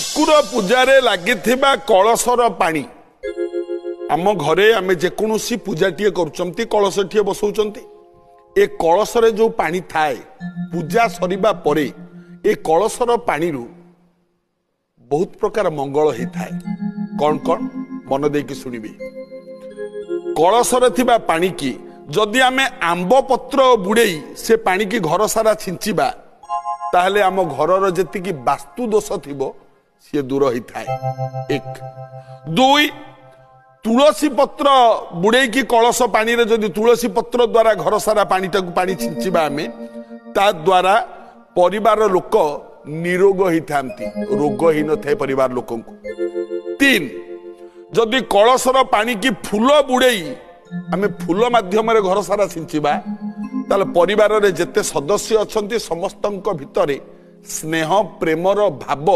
ଠାକୁର ପୂଜାରେ ଲାଗିଥିବା କଳସର ପାଣି। ଆମ ଘରେ ଆମେ ଯେକୌଣସି ପୂଜାଟିଏ କରୁଛନ୍ତି, କଳସଟିଏ ବସାଉଛନ୍ତି, ଏ କଳସରେ ଯେଉଁ ପାଣି ଥାଏ, ପୂଜା ସରିବା ପରେ ଏ କଳସର ପାଣିରୁ ବହୁତ ପ୍ରକାର ମଙ୍ଗଳ ହେଇଥାଏ। କ'ଣ କ'ଣ ମନ ଦେଇକି ଶୁଣିବେ। କଳସରେ ଥିବା ପାଣିକି ଯଦି ଆମେ ଆମ୍ବ ପତ୍ର ବୁଡ଼େଇ ସେ ପାଣିକି ଘର ସାରା ଛିଞ୍ଚିବା, ତାହେଲେ ଆମ ଘରର ଯେତିକି ବାସ୍ତୁ ଦୋଷ ଥିବ ସିଏ ଦୂର ହେଇଥାଏ। ଏକ। ଦୁଇ, ତୁଳସୀ ପତ୍ର ବୁଡ଼େଇକି କଳସ ପାଣିରେ ଯଦି ତୁଳସୀ ପତ୍ର ଦ୍ୱାରା ଘର ସାରା ପାଣିଟାକୁ ପାଣି ଛିଞ୍ଚିବା ଆମେ, ତା ଦ୍ୱାରା ପରିବାର ଲୋକ ନିରୋଗ ହେଇଥାନ୍ତି, ରୋଗ ହେଇନଥାଏ ପରିବାର ଲୋକଙ୍କୁ। ତିନି, ଯଦି କଳସର ପାଣିକି ଫୁଲ ବୁଡ଼େଇ ଆମେ ଫୁଲ ମାଧ୍ୟମରେ ଘର ସାରା ଛିଞ୍ଚିବା, ତାହେଲେ ପରିବାରରେ ଯେତେ ସଦସ୍ୟ ଅଛନ୍ତି ସମସ୍ତଙ୍କ ଭିତରେ ସ୍ନେହ ପ୍ରେମର ଭାବ